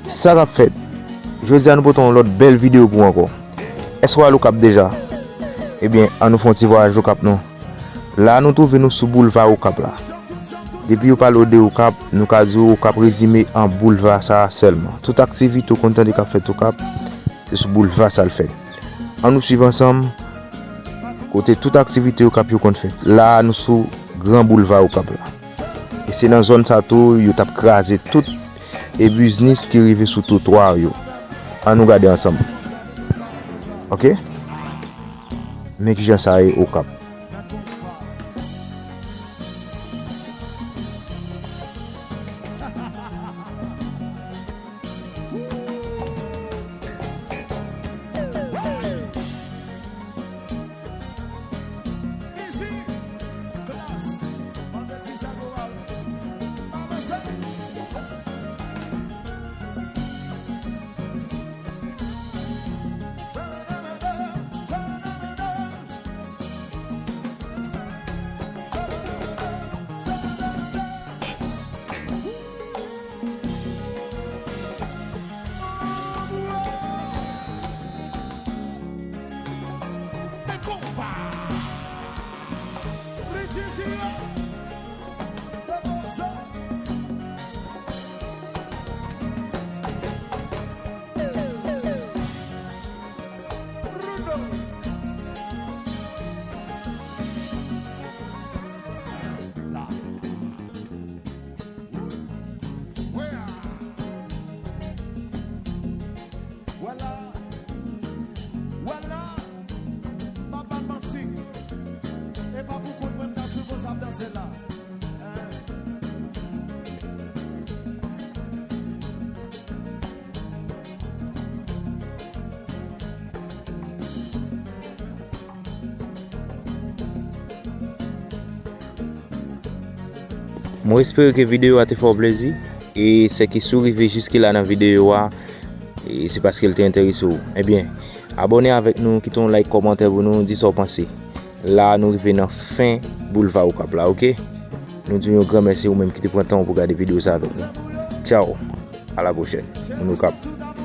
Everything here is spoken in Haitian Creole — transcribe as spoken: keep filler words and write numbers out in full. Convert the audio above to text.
Sa k ap fèt? Jodi a nou pote yon lòt bèl videyo pou ou ankò. Èske w al Okap deja? Ebyen, ann nou fè yon ti vwayaj Okap non. La a nou twouve nou sou boulva Okap la. Depi yo pale w de Okap, nou ka di w Okap rezime an boulva sa a sèlman. Tout aktivite w konn tande k ap fèt Okap, se sou boulva sa l fèt. Ann nou swiv ansanm kote tout aktivite Okap yo konn fèt. La a nou sou gran boulva Okap la. E se nan zòn sa tou yo t ap kraze tout e biznis ki rive sou twotwa yo. Ann nou gade ansanm. Oke? Men kijan sa ye Okap. Vwala, vwala, m ap ba n manti. E pa pou kont mwen m ta sou konsa ap danse la. Mwen espere ke videyo a te fè w plezi. E sèke si w rive jiske la nan videyo a, e se paske l te enterese w. Ebyen, abòne avèk nou, kite yon like, kòmantè pou nou, di sa w panse. La a nou rive nan fen boulva Okap la, oke? Nou di w yon gran mèsi ou menm ki te pran tan w pou gade videyo sa avèk nou. Tchaw, a la pwochèn, moun Okap.